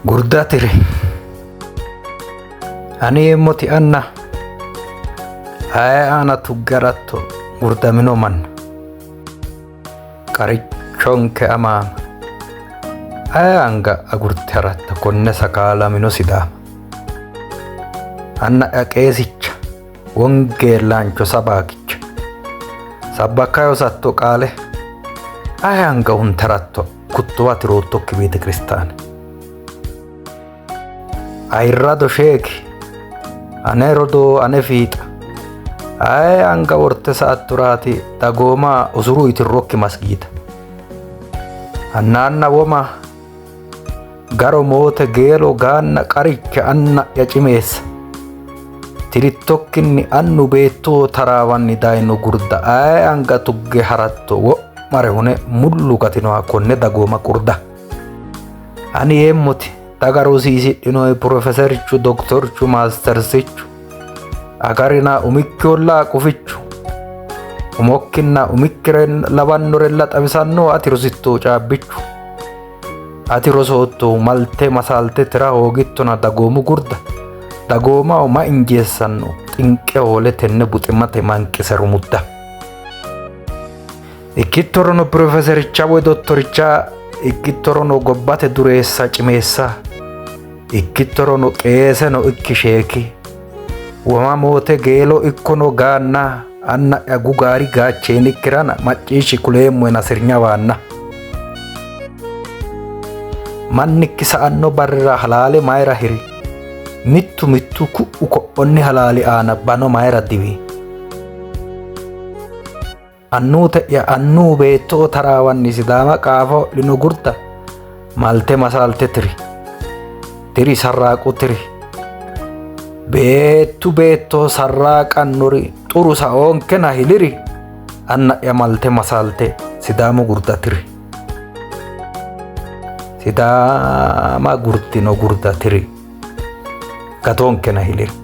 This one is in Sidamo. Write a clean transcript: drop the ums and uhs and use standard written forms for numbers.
Gurda tiri. Ani yeemmoti anna aye aana tugge haratto gurdamino manna. Qarichonke amaama aye anga agurte haratta konne sakaalamino Sidaama. Anna'ya qeesicha wongeellaancho sabaakicha sabbakka yosatto qaale aye anga hunte haratto kuttuwa tiroottokki beetekiristaane. Ayirrado sheeki ane rodoo ane fiixa aye anga worte sa'attoraati dagooma usuru itirrokki masgiida. Annaanna woma garo moote geelo gaanna qaricha anna'ya cimeessa. Tirittokkinni annu beetto taraawanni dayino gurda aye anga tugge haratto wo'mare hune mullu gatinoha konne dagooma qurda. Ani yeemmoti daga rosiisidhinoe profeserchu, doktorchu, maastersichu agarina umikkiholla qufichu umokkinna umikkire lawannorella xawisannohu ati rositto caabbichu ati rosoottohu malte masalte tira hoogittona dagoomu gurda dagoomaho ma injeessanno xinqe hoole tenne buximate manqise rumudda. Ikkittorono pirofesericha woy dottoricha, ikkittorono gobbate dureessa cimeessa, ikkittorono qeeseno ikki sheeki, woma moote geelo ikkono gaanna, anna'ya gugaari gaacheenikkiranna macciishshi kuleemmohena sirnya waanna. Mannikki sa'anno barrira halaale mayira hiri? Mittu mittu ku'u ko'onni halaali aana bano mayira diwi? Annuute'ya annuwu beetto taraawanni Sidaama qaafa ho'lino gurda malte masalte tiri. Tiri sarraaqu tiri. Beettu beetto sarraaqannori xuru saoonkena hiliri. Anna'ya malte masalte Sidaamu gurda tiri. Sidaama gurdino gurda tiri. Gatoonkena hiliri.